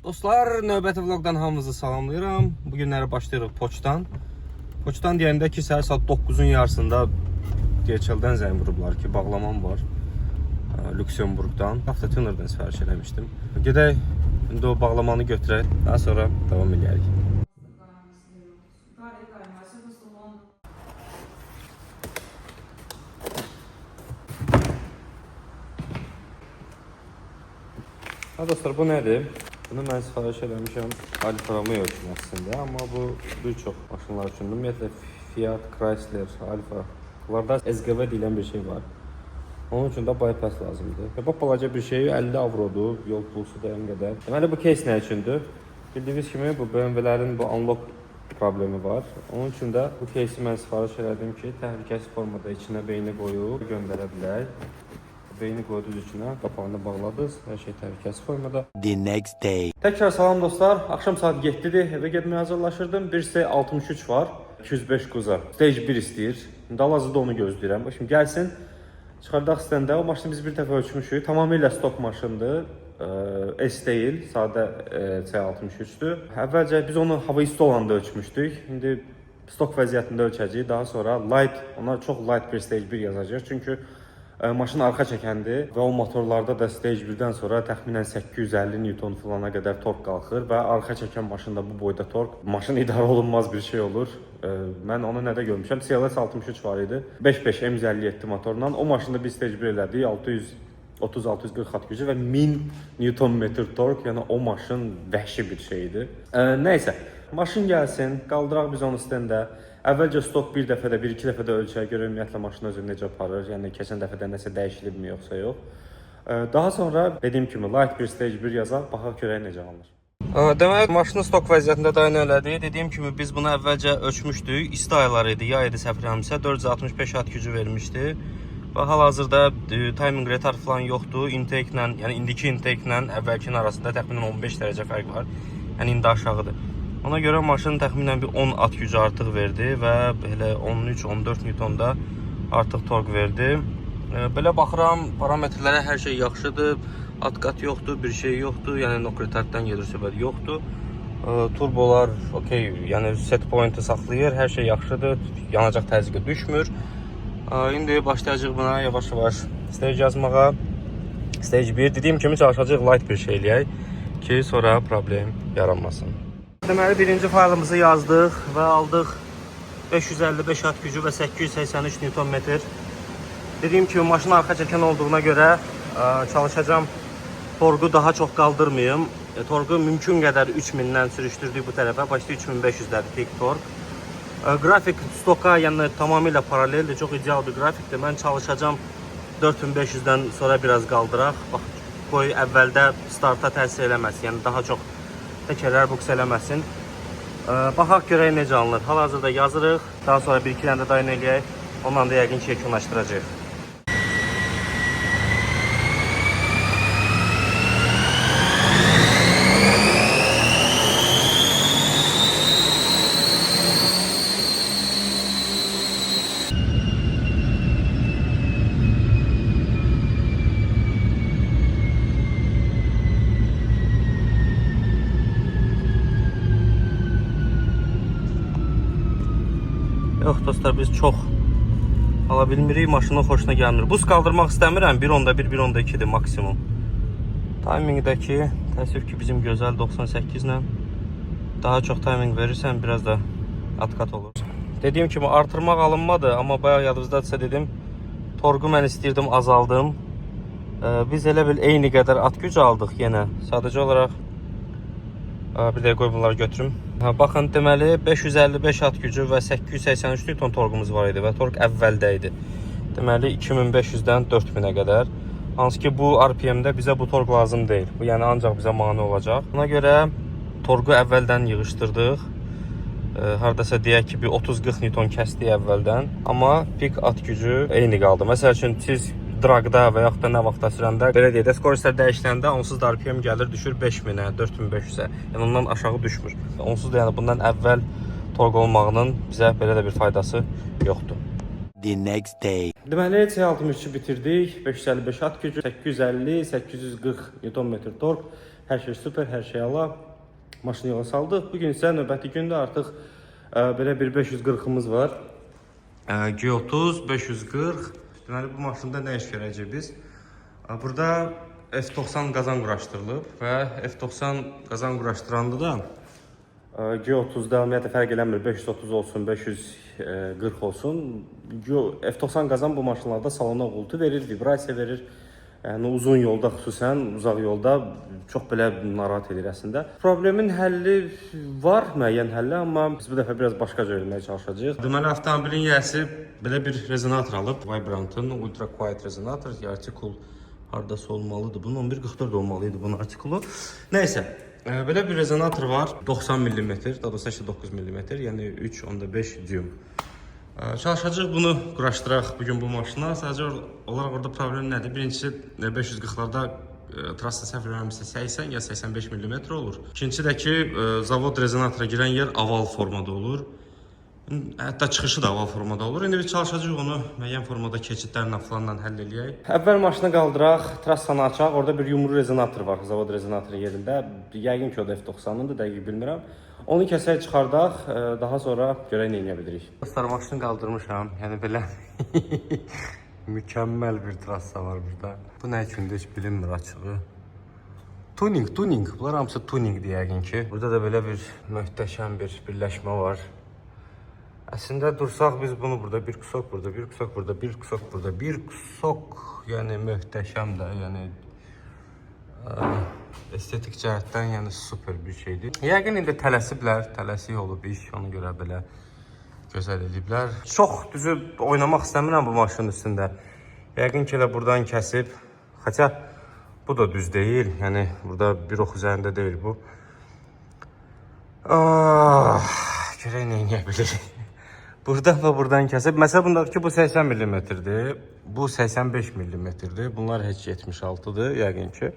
Dostlar, növbəti vloqdan hamınızı salamlayıram. Bu günləri başlayırıq poçtdan. Poçtdan deyəndə ki, səhər saat 9-un yarısında DHL-dən zəng vurublar ki, bağlamam var. Lüksemburqdan. Avtotunerdən sifariş eləmişdim. Gedək, indi o bağlamanı götürək. Daha sonra davam eləyərik. Ha dostlar, bu nədir? Bunu mən sifariş eləmişəm Alfa Romeo üçün əslində, amma bu bir çox maşınlar üçün. Ümumiyyətlə Fiat, Chrysler, Alfa, bunlarda SGV deyilən bir şey var. Onun üçün də bypass lazımdır. Və bax balaca bir şey 50 avrodur, yol pulusu da ən qədər. Deməli bu case nə üçündür? Bildiyiniz kimi bu BMW-lərin bu unlock problemi var. Onun üçün də bu case'i mən sifariş elədim ki, təhlükəsiz formada içinə beyni qoyub göndərə bilək. Beyni qoydunuz içinə, qapağını bağladınız. Hər şey təhlükəsiz formada. The next day. Təkrar salam dostlar. Axşam saat 7-dir. Evə getməyə hazırlaşırdım. Bir C63 var. 205 quza. Stage 1 istəyir. İndi hal-hazırda onu gözləyirəm. Şimdi gəlsin. Çıxardaq stəndə. O maşını biz bir dəfə ölçmüşük. Tamamilə stok maşındır. S deyil, sadə C63-dür. Əvvəlcə biz onu hava isti olanda ölçmüşdük. İndi stok vəziyyətində ölçəcəyik. Daha sonra light, ona çox light bir stage 1 yazacağıq. Çünki maşın arxa çəkəndir və o motorlarda da stage 1-dən sonra təxminən 850 Newton falana qədər tork qalxır və arxa çəkən maşında bu boyda tork maşın idarə olunmaz bir şey olur. Mən onu nədə görmüşəm? CLS 63 var idi. 5.5 M157 motorla. O maşında biz stage 1 elədik. 630-640 at gücü və 1000 Newton metr tork. Yəni o maşın vəhşi bir şey idi. Nəysə, maşın gəlsin, qaldıraq biz onu stəndə. Əvvəlcə stok bir dəfə də, bir-iki dəfə də ölçək görək ümumiyyətlə maşın özünü necə aparır. Yəni keçən dəfədən nəsə dəyişilibmi yoxsa yox. Daha sonra dediyim kimi light bir stage 1 yazaq, baxaq görək necə alınır. Deməli maşını stok vəziyyətində dayanı elədi. Dediyim kimi biz bunu əvvəlcə ölçmüşdük. İsti aylar idi, yay idi səhv eləmirəmsə 465 at gücü vermişdi. Və hal-hazırda timing retard falan yoxdur. Intake-lə, yəni indiki intake-lə əvvəlkinin arasında təxminən 15 dərəcə fərq var. Yəni indi aşağıdır. Ona görə maşın təxminən bir 10 at gücü artıq verdi və elə 13-14 Newtonda artıq tork verdi. Belə baxıram, parametrlərə hər şey yaxşıdır. At-qat yoxdur, bir şey yoxdur. Yəni knock retarddan gedir söhbət yoxdur. Turbolar okey, yəni set pointi saxlayır, hər şey yaxşıdır. Yanacaq təzyiqi düşmür. İndi başlayacağıq buna yavaş-yavaş stage yazmağa. Stage 1 dediyim kimi çalışacağıq light bir şey eləyək ki, sonra problem yaranmasın. Deməli birinci faylımızı yazdıq və aldıq 555 at gücü və 883 Nm. Dediyim kimi maşın arxa çəkən olduğuna görə çalışacağam torqu daha çox qaldırmayım. Torqu mümkün qədər 3000-dən sürüşdürdük bu tərəfə. Başda 3500-dədir peak torq. Qrafik stoka yəni tamamilə paraleldir. Çox ideal bir qrafikdir. Mən çalışacağam 4500-dən sonra biraz qaldıraq. Bax, qoy əvvəldə starta təsir eləməsin. Yəni daha çox təkərlər buks eləməsin. Baxaq görək necə alınır. Hal-hazırda yazırıq. Daha sonra bir-iki dənə də dayan eləyək. Ondan da yəqin ki yekunlaşdıracağıq. Yox dostlar, biz çox ala bilmirik. Maşının xoşuna gəlmir. Buz qaldırmaq istəmirəm. 1.1, 1.2-dir maksimum. Timingdəki təəssüf ki, bizim gözəl 98 ilə daha çox timing verirsən, biraz da atqat olur. Dediyim kimi artırmaq alınmadı, amma bayaq yadınızdadırsa dedim, torqu mən istəyirdim azaldım. Biz elə bil eyni qədər at gücü aldıq yenə. Sadəcə olaraq bir dəqiqə qoy bunları götürüm. Ha, baxın, deməli 555 at gücü və 883 Newton torqumuz var idi və torq əvvəldə idi. Deməli 2500-dən 4000-ə qədər. Hansı ki bu RPM-də bizə bu torq lazım deyil. Bu yəni ancaq bizə mane olacaq. Buna görə torqu əvvəldən yığışdırdıq. Hardasa deyək ki, bir 30-40 Newton kəsdik əvvəldən, amma pik at gücü eyni qaldı. Məsəl üçün siz draqda və yaxud da nə vaxtda sürəndə, belə deyək də, skorislər dəyişəndə onsuz da RPM gəlir, düşür 5000-ə, 4500-ə. Yəni ondan aşağı düşmür. Onsuz da yəni bundan əvvəl torq olmağının bizə belə də bir faydası yoxdur. The next day. Deməli C63-ü bitirdik. 555 at gücü, 850, 840 Nm tork Hər şey super, hər şey əla. Maşını yola saldıq. Bu gün isə növbəti gündə artıq belə bir 540-ımız var. G30 540. Deməli bu maşında nə iş görəcəyik biz? Burada F90 qazan quraşdırılıb və F90 qazan quraşdıranda da G30-da ümumiyyətlə fərq eləmir. 530 olsun, 540 olsun. F90 qazan bu maşınlarda salona uğultu verir, vibrasiya verir. Yəni uzun yolda xüsusən uzaq yolda çox belə narahat edir əslində. Problemin həlli var, müəyyən həlli, amma biz bu dəfə biraz başqa cür eləməyə çalışacağıq. Deməli avtomobilin yiyəsi belə bir rezonator alıb, Vibrantın Ultra Quiet rezonator, artikul hardasa olmalıdır. Bunun 11.44 olmalı idi bunun artikulu. Nəysə, belə bir rezonator var. 90 mm, daha doğrusu 89 mm, yəni 3.5 düyüm. Çalışacağıq bunu quraşdıraq bu gün bu maşına. Sadəcə olaraq orada problem nədir? Birincisi 540-larda trassa səhv eləmirəmsə 80 ya 85 mm olur. İkincisi də ki, zavod rezonatora girən yer oval formada olur. Hətta çıxışı da oval formada olur. İndi biz çalışacağıq onu müəyyən formada keçidlərlə falanla həll eləyək. Əvvəl maşını qaldıraq, trassanı açaq. Orada bir yumru rezonator var, zavod rezonatoru yerində. Yəqin ki o da F90-ındır, dəqiq bilmirəm. Onu kəsək çıxardaq, daha sonra görək nə edə bilirik. Dostlar, maşını qaldırmışam. Yəni belə mükəmməl bir trassa var burada. Bu nə üçündür heç bilinmir açığı. Tuning, tuning. Bunlar hamısı tuningdir yəqin ki. Burada da belə bir möhtəşəm bir birləşmə var. Əslində dursaq biz bunu burada bir kusok burada, bir kusok burada, bir kusok burada, bir kusok, yəni möhtəşəm də, yəni estetik cəhətdən yəni super bir şeydir. Yəqin indi tələsiblər, tələsik olub iş, ona görə belə gözəl eləyiblər. Çox düzü oynamaq istəmirəm bu maşının üstündə. Yəqin ki elə buradan kəsib, xaça bu da düz deyil, yəni burada bir ox üzərində deyil bu. Ah, görək nə eləyə bilirik. Buradan və buradan kəsib. Məsəl bundadır ki, bu 80 mm-dir. Bu 85 mm-dir. Bunlar heç 76-dır yəqin ki.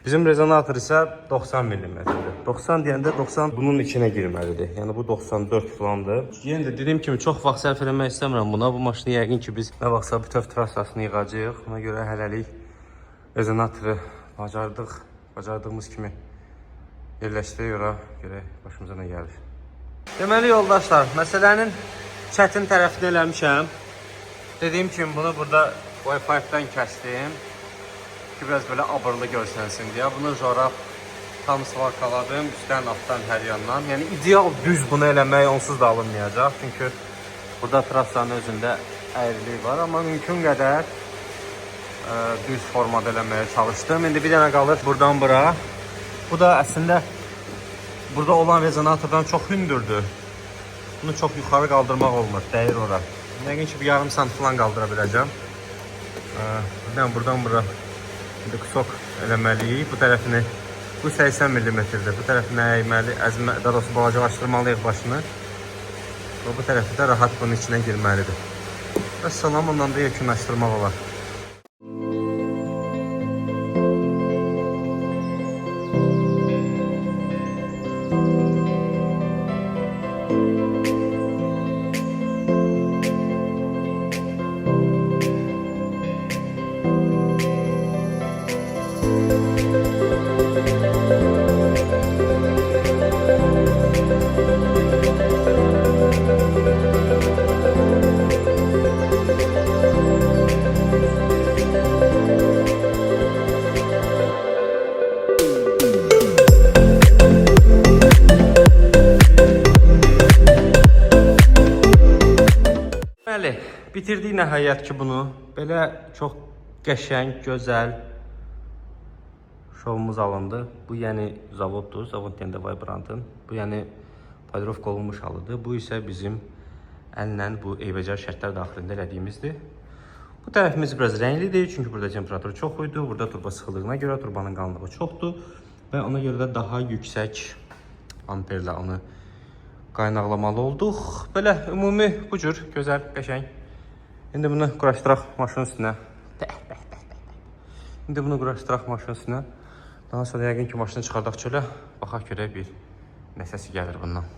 Bizim rezonator isə 90 mm-dir. 90 deyəndə 90 bunun içinə girməlidir. Yəni bu 94 falandır. Yenə də dediyim kimi çox vaxt sərf eləmək istəmirəm buna. Bu maşını yəqin ki biz nə vaxtsa bütöv trassasını yığacağıq. Ona görə hələlik rezonatoru bacardığımız kimi yerləşdirək ora, görək başımıza nə gəlir. Deməli yoldaşlar, məsələnin çətin tərəfini eləmişəm. Dediyim kimi bunu burada Wi-Fi-dən kəsdim ki, biraz belə abırlı görsənsin deyə. Bunu sonra tam svarkaladım, üstdən, altdan, hər yandan. Yəni ideal düz bunu eləmək onsuz da alınmayacaq. Çünki burada trassanın özündə əyrilik var, amma mümkün qədər düz formada eləməyə çalışdım. İndi bir dənə qalır buradan bura. Bu da əslində burada olan rezonatordan çox hündürdür. Bunu çox yuxarı qaldırmaq olmur, dəyir ora. Yəqin ki bir yarım sant falan qaldıra biləcəm. Birdən buradan bura indi kusok eləməliyik. Bu tərəfini, bu 80 mm-dir. Bu tərəfini əyməli, əzmə, daha doğrusu balacalaşdırmalıyıq başını. Və bu tərəfi də rahat bunun içinə girməlidir. Vəssalam, ondan da yekunlaşdırmaq olar. Bəli, bitirdik nəhayət ki bunu. Belə çox qəşəng, gözəl şovumuz alındı. Bu yəni zavoddur, zavod deyəndə Vibrantın. Bu yəni polirovka olunmuş halıdır. Bu isə bizim əllə bu eybəcər şərtlər daxilində elədiyimizdir. Bu tərəfimiz biraz rənglidir, çünki burada temperatur çox idi. Burada turba sıxıldığına görə turbanın qalınlığı çoxdur və ona görə də daha yüksək amperlə onu qaynaqlamalı olduq. Belə ümumi bu cür gözəl, qəşəng. İndi bunu quraşdıraq maşının üstünə. İndi bunu quraşdıraq maşının üstünə. Daha sonra yəqin ki maşını çıxardaq çölə. Baxaq görək bir nə səsi gəlir bundan.